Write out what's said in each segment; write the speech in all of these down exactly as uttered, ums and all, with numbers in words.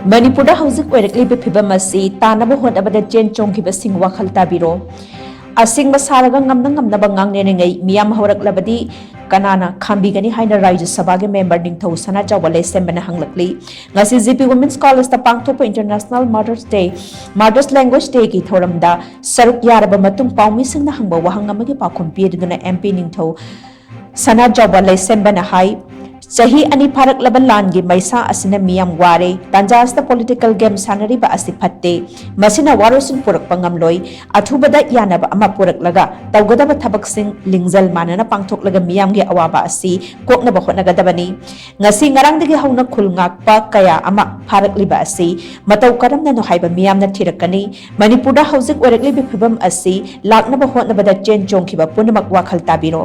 ꯃꯅꯤꯄꯨꯔꯗ ꯍꯧꯖꯤꯛ ꯑꯣꯏꯔꯛꯂꯤꯕ ꯐꯤꯕꯝ ꯑꯁꯤ ꯇꯥꯅꯕ ꯍꯣꯠꯅꯕꯗ ꯆꯦꯟ ꯆꯣꯡꯈꯤꯕꯁꯤꯡ ꯋꯥꯈꯜ ꯇꯥꯕꯤꯔꯣ꯫ ꯑꯁꯤꯡꯕ ꯁꯥꯔꯒ ꯉꯝꯅ ꯉꯝꯅꯕ ꯉꯥꯡꯅꯔꯤꯉꯩ ꯃꯤꯌꯥꯝ ꯍꯧꯔꯛꯂꯕꯗꯤ ꯀꯅꯥꯅ ꯈꯥꯝꯕꯤꯒꯅꯤ ꯍꯥꯏꯅ ꯔꯥꯖ꯭ꯌ ꯁꯚꯥꯒꯤ ꯃꯦꯝꯕꯔ ꯅꯤꯡꯊꯧ ꯁꯅꯥꯖꯥꯎꯕ ꯂꯩꯁꯦꯝꯕꯅ ꯍꯪꯂꯛꯂꯤ꯫ ꯉꯁꯤ ꯖꯤ ꯄꯤ Women's Collegeꯇ ꯄꯥꯡꯊꯣꯛꯄ International Mother's Day, Mother's Language Dayꯒꯤ ꯊꯧꯔꯝꯗ ꯁꯔꯨꯛ ꯌꯥꯔꯕ ꯃꯇꯨꯡ ꯄꯥꯎꯃꯤꯁꯤꯡꯅ ꯍꯪꯕ ꯋꯥꯍꯪ ꯑꯃꯒꯤ ꯄꯥꯎꯈꯨꯝ ꯄꯤꯗꯨꯅ ꯑꯦꯝ ꯄꯤ ꯅꯤꯡꯊꯧ ꯁꯅꯥꯖꯥꯎꯕ ꯂꯩꯁꯦꯝꯕꯅ ꯍꯥꯏ, ꯆꯍꯤ ꯑꯅꯤ ꯐꯥꯔꯛꯂꯕ ꯂꯥꯟꯒꯤ ꯃꯩꯁꯥ ꯑꯁꯤꯅ ꯃꯤꯌꯥꯝ ꯋꯥꯔꯦ꯫ ꯇꯥꯟꯖꯥ ꯑꯁꯤꯗ political game ꯁꯥꯟꯅꯔꯤꯕ ꯑꯁꯤ ꯐꯠꯇꯦ꯫ ꯃꯁꯤꯅ ꯋꯥꯔꯣꯏꯁꯤꯟ ꯄꯨꯔꯛꯄ ꯉꯝꯂꯣꯏ꯫ ꯑꯊꯨꯕꯗ ꯌꯥꯅꯕ ꯑꯃ ꯄꯨꯔꯛꯂꯒ ꯇꯧꯒꯗꯕ ꯊꯕꯛꯁꯤꯡ ꯂꯤꯡꯖꯦꯜ ꯃꯥꯟꯅꯅ ꯄꯥꯡꯊꯣꯛꯂꯒ ꯃꯤꯌꯥꯝꯒꯤ ꯑꯋꯥꯕ ꯑꯁꯤ ꯀꯣꯛꯅꯕ ꯍꯣꯠꯅꯒꯗꯕꯅꯤ꯫ ꯉꯁꯤ ꯉꯔꯥꯡꯗꯒꯤ ꯍꯧꯅ ꯈꯨꯜ ꯉꯥꯛꯄ ꯀꯌꯥ ꯑꯃ ꯐꯥꯔꯛꯂꯤꯕ ꯑꯁꯤ ꯃꯇꯧ ꯀꯔꯝꯅꯅꯣ ꯍꯥꯏꯕ ꯃꯤꯌꯥꯝꯅ ꯊꯤꯔꯛꯀꯅꯤ꯫ ꯃꯅꯤꯄꯨꯔꯗ ꯍꯧꯖꯤꯛ ꯑꯣꯏꯔꯛꯂꯤꯕ ꯐꯤꯕꯝ ꯑꯁꯤ ꯂꯥꯛꯅꯕ ꯍꯣꯠꯅꯕꯗ ꯆꯦꯟ ꯆꯣꯡꯈꯤꯕ ꯄꯨꯝꯅꯃꯛ ꯋꯥꯈꯜ ꯇꯥꯕꯤꯔꯣ꯫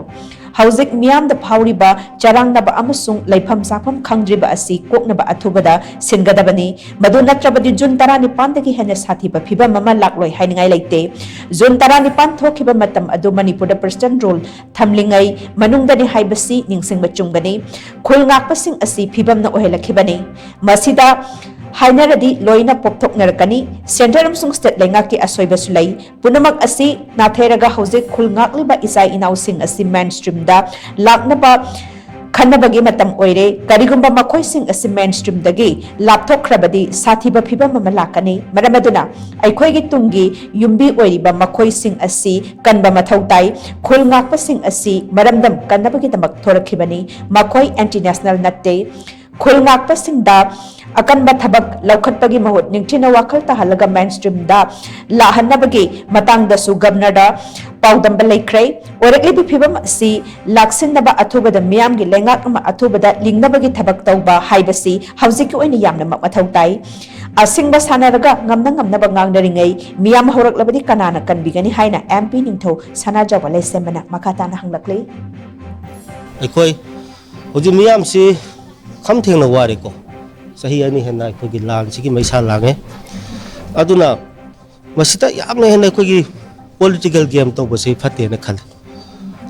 ꯍꯧꯖꯤꯛ ꯃꯤꯌꯥꯝꯗ ꯐꯥꯎꯔꯤꯕ ꯆꯔꯥꯡꯅꯕ ꯑꯃꯁꯨꯡ ꯂꯩꯐꯝ ꯆꯥꯐꯝ ꯈꯪꯗ꯭ꯔꯤꯕ ꯑꯁꯤ ꯀꯣꯛꯅꯕ ꯑꯊꯨꯕꯗ ꯁꯤꯟꯒꯗꯕꯅꯤ꯫ ꯃꯗꯨ ꯅꯠꯇ꯭ꯔꯕꯗꯤ ꯖꯨꯟ ꯇꯔꯥꯅꯤꯄꯥꯟꯗꯒꯤ ꯍꯦꯟꯅ ꯁꯥꯊꯤꯕ ꯐꯤꯕꯝ ꯑꯃ ꯂꯥꯛꯂꯣꯏ ꯍꯥꯏꯅꯤꯡꯉꯥꯏ ꯂꯩꯇꯦ꯫ ꯖꯨꯟ ꯇꯔꯥꯅꯤꯄꯥꯟ ꯊꯣꯛꯈꯤꯕ ꯃꯇꯝ ꯑꯗꯨ ꯃꯅꯤꯄꯨꯔꯗ President Rule ꯊꯝꯂꯤꯉꯩ ꯃꯅꯨꯡꯗꯅꯤ ꯍꯥꯏꯕꯁꯤ ꯅꯤꯡꯁꯤꯡꯕ ꯆꯨꯝꯒꯅꯤ꯫ ꯈꯨꯜ ꯉꯥꯛꯄꯁꯤꯡ ꯑꯁꯤ ꯐꯤꯕꯝꯅ ꯑꯣꯏꯍꯜꯂꯛꯈꯤꯕꯅꯤ꯫ ꯃꯁꯤꯗ ꯍꯥꯏꯅꯔꯗꯤ ꯂꯣꯏꯅ ꯄꯣꯛꯊꯣꯛꯅꯔꯛꯀꯅꯤ꯫ Centre ꯑꯃꯁꯨꯡ state ꯂꯩꯉꯥꯛꯀꯤ ꯑꯁꯣꯏꯕꯁꯨ ꯂꯩ꯫ ꯄꯨꯝꯅꯃꯛ ꯑꯁꯤ ꯅꯥꯊꯩꯔꯒ ꯍꯧꯖꯤꯛ ꯈꯨꯜ ꯉꯥꯛꯂꯤꯕ ꯏꯆꯥ ꯏꯅꯥꯎꯁꯤꯡ ꯑꯁꯤ mainstreamꯗ ꯂꯥꯛꯅꯕ ꯈꯟꯅꯕꯒꯤ ꯃꯇꯝ ꯑꯣꯏꯔꯦ꯫ ꯀꯔꯤꯒꯨꯝꯕ ꯃꯈꯣꯏꯁꯤꯡ ꯑꯁꯤ mainstreamꯗꯒꯤ ꯂꯥꯞꯊꯣꯛꯈ꯭ꯔꯕꯗꯤ ꯁꯥꯊꯤꯕ ꯐꯤꯕꯝ ꯑꯃ ꯂꯥꯛꯀꯅꯤ꯫ ꯃꯔꯝ ꯑꯗꯨꯅ ꯑꯩꯈꯣꯏꯒꯤ ꯇꯨꯡꯒꯤ ꯌꯨꯝꯕꯤ ꯑꯣꯏꯔꯤꯕ ꯃꯈꯣꯏꯁꯤꯡ ꯑꯁꯤ ꯀꯟꯕ ꯃꯊꯧ ꯇꯥꯏ꯫ ꯈꯨꯜ ꯉꯥꯛꯄꯁꯤꯡ ꯑꯁꯤ ꯃꯔꯝꯗꯝ ꯀꯟꯅꯕꯒꯤꯗꯃꯛ ꯊꯣꯔꯛꯈꯤꯕꯅꯤ꯫ ꯃꯈꯣꯏ anti national ꯅꯠꯇꯦ꯫ ꯈꯨꯜ ꯉꯥꯛꯄꯁꯤꯡꯗ ꯑꯀꯟꯕ ꯊꯕꯛ ꯂꯧꯈꯠꯄꯒꯤ ꯃꯍꯨꯠ ꯅꯤꯡꯊꯤꯅ ꯋꯥꯈꯜ ꯇꯥꯍꯜꯂꯒ mainstreamꯗ ꯂꯥꯛꯍꯟꯅꯕꯒꯤ ꯃꯇꯥꯡꯗꯁꯨ Governorꯗ ꯄꯥꯎꯗꯝꯕ ꯂꯩꯈ꯭ꯔꯦ꯫ ꯑꯣꯏꯔꯛꯂꯤꯕ ꯐꯤꯕꯝ ꯑꯁꯤ ꯂꯥꯛꯁꯤꯟꯅꯕ ꯑꯊꯨꯕꯗ ꯃꯤꯌꯥꯝꯒꯤ ꯂꯩꯉꯥꯛ ꯑꯃ ꯑꯊꯨꯕꯗ ꯂꯤꯡꯅꯕꯒꯤ ꯊꯕꯛ ꯇꯧꯕ ꯍꯥꯏꯕꯁꯤ ꯍꯧꯖꯤꯛꯀꯤ ꯑꯣꯏꯅ ꯌꯥꯝꯅꯃꯛ ꯃꯊꯧ ꯇꯥꯏ꯫ ꯑꯁꯤꯡꯕ ꯁꯥꯟꯅꯔꯒ ꯉꯝꯅ ꯉꯝꯅꯕ ꯉꯥꯡꯅꯔꯤꯉꯩ ꯃꯤꯌꯥꯝ ꯍꯧꯔꯛꯂꯕꯗꯤ ꯀꯅꯥꯅ ꯀꯟꯕꯤꯒꯅꯤ ꯍꯥꯏꯅ ꯑꯦꯝ ꯄꯤ ꯅꯤꯡꯊꯧ ꯁꯅꯥꯖꯥꯎꯕ ꯂꯩꯁꯦꯝꯕꯅ ꯃꯈꯥ ꯇꯥꯅ ꯍꯪꯂꯛꯂꯤ꯫ ꯑꯩꯈꯣꯏ ꯍꯧꯖꯤꯛ ꯃꯤꯌꯥꯝꯁꯤ ꯈꯝ ꯊꯦꯡꯅ ꯋꯥꯔꯦꯀꯣ꯫ ꯆꯍꯤ ꯑꯅꯤ ꯍꯦꯟꯅ ꯑꯩꯈꯣꯏꯒꯤ ꯂꯥꯟꯁꯤꯒꯤ ꯃꯩꯁꯥ ꯂꯥꯡꯉꯦ꯫ ꯑꯗꯨꯅ ꯃꯁꯤꯗ ꯌꯥꯝꯅ ꯍꯦꯟꯅ ꯑꯩꯈꯣꯏꯒꯤ political game ꯇꯧꯕꯁꯤ ꯐꯠꯇꯦꯅ ꯈꯜꯂꯤ꯫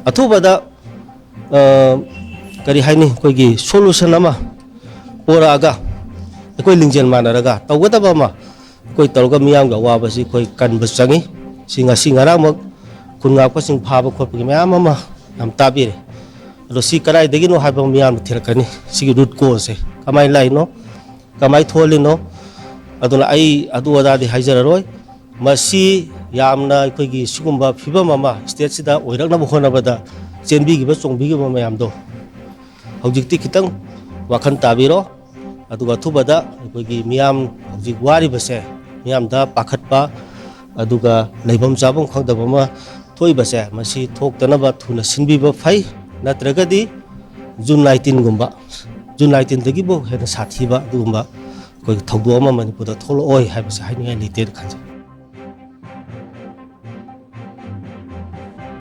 ꯑꯊꯨꯕꯗ, ꯑ, ꯀꯔꯤ ꯍꯥꯏꯅꯤ, ꯑꯩꯈꯣꯏꯒꯤ solution ꯑꯃ ꯄꯣꯔꯛꯑꯒ ꯑꯩꯈꯣꯏ ꯂꯤꯡꯖꯦꯜ ꯃꯥꯟꯅꯔꯒ ꯇꯧꯒꯗꯕ ꯑꯃ ꯑꯩꯈꯣꯏ ꯇꯧꯔꯒ ꯃꯤꯌꯥꯝꯒꯤ ꯑꯋꯥꯕꯁꯤ ꯑꯩꯈꯣꯏ ꯀꯟꯕ ꯆꯪꯉꯤ꯫ ꯁꯤ ꯉꯁꯤ ꯉꯔꯥꯡꯃꯛ ꯈꯨꯟ ꯉꯥꯛꯄꯁꯤꯡ ꯐꯥꯕ ꯈꯣꯠꯄꯒꯤ ꯃꯌꯥꯝ ꯑꯃ ꯌꯥꯝ ꯇꯥꯕꯤꯔꯦ꯫ ꯑꯗꯣ ꯁꯤ ꯀꯗꯥꯏꯗꯒꯤꯅꯣ ꯍꯥꯏꯕ ꯃꯤꯌꯥꯝꯅ ꯊꯤꯔꯛꯀꯅꯤ꯫ ꯁꯤꯒꯤ ꯔꯨꯠ ꯀꯣꯖꯁꯦ ꯀꯃꯥꯏꯅ ꯂꯥꯛꯏꯅꯣ, ꯀꯃꯥꯏꯅ ꯊꯣꯛꯍꯜꯂꯤꯅꯣ? ꯑꯗꯨꯅ ꯑꯩ ꯑꯗꯨ ꯑꯗꯥꯗꯤ ꯍꯥꯏꯖꯔꯔꯣꯏ꯫ ꯃꯁꯤ ꯌꯥꯝꯅ ꯑꯩꯈꯣꯏꯒꯤ ꯁꯤꯒꯨꯝꯕ ꯐꯤꯕꯝ ꯑꯃ ꯁ꯭ꯇꯦꯠꯁꯤꯗ ꯑꯣꯏꯔꯛꯅꯕ ꯍꯣꯠꯅꯕꯗ ꯆꯦꯟꯕꯤꯈꯤꯕ ꯆꯣꯡꯕꯤꯈꯤꯕ ꯃꯌꯥꯝꯗꯣ ꯍꯧꯖꯤꯛꯇꯤ ꯈꯤꯇꯪ ꯋꯥꯈꯜ ꯇꯥꯕꯤꯔꯣ꯫ ꯑꯗꯨꯒ ꯑꯊꯨꯕꯗ ꯑꯩꯈꯣꯏꯒꯤ ꯃꯤꯌꯥꯝ ꯍꯧꯖꯤꯛ ꯋꯥꯔꯤꯕꯁꯦ, ꯃꯤꯌꯥꯝꯗ ꯄꯥꯈꯠꯄ, ꯑꯗꯨꯒ ꯂꯩꯐꯝ ꯆꯥꯐꯝ ꯈꯪꯗꯕ ꯑꯃ ꯊꯣꯛꯏꯕꯁꯦ, ꯃꯁꯤ ꯊꯣꯛꯇꯅꯕ ꯊꯨꯅ ꯁꯤꯟꯕꯤꯕ ꯐꯩ꯫ ꯅꯠꯇ꯭ꯔꯒꯗꯤ ꯖꯨꯟ ꯅꯥꯏꯟꯇꯤꯟꯒꯨꯝꯕ, ꯖꯨꯟ ꯅꯥꯏꯟꯇꯤꯟꯗꯒꯤꯕꯨ ꯍꯦꯟꯅ ꯁꯥꯊꯤꯕ ꯑꯗꯨꯒꯨꯝꯕ ꯑꯩꯈꯣꯏꯒꯤ ꯊꯧꯗꯣꯛ ꯑꯃ ꯃꯅꯤꯄꯨꯔꯗ ꯊꯣꯛꯂꯛꯑꯣꯏ ꯍꯥꯏꯕꯁꯦ ꯍꯥꯏꯅꯤꯡꯉꯥꯏ ꯂꯩꯇꯦꯅ ꯈꯟꯖꯩ꯫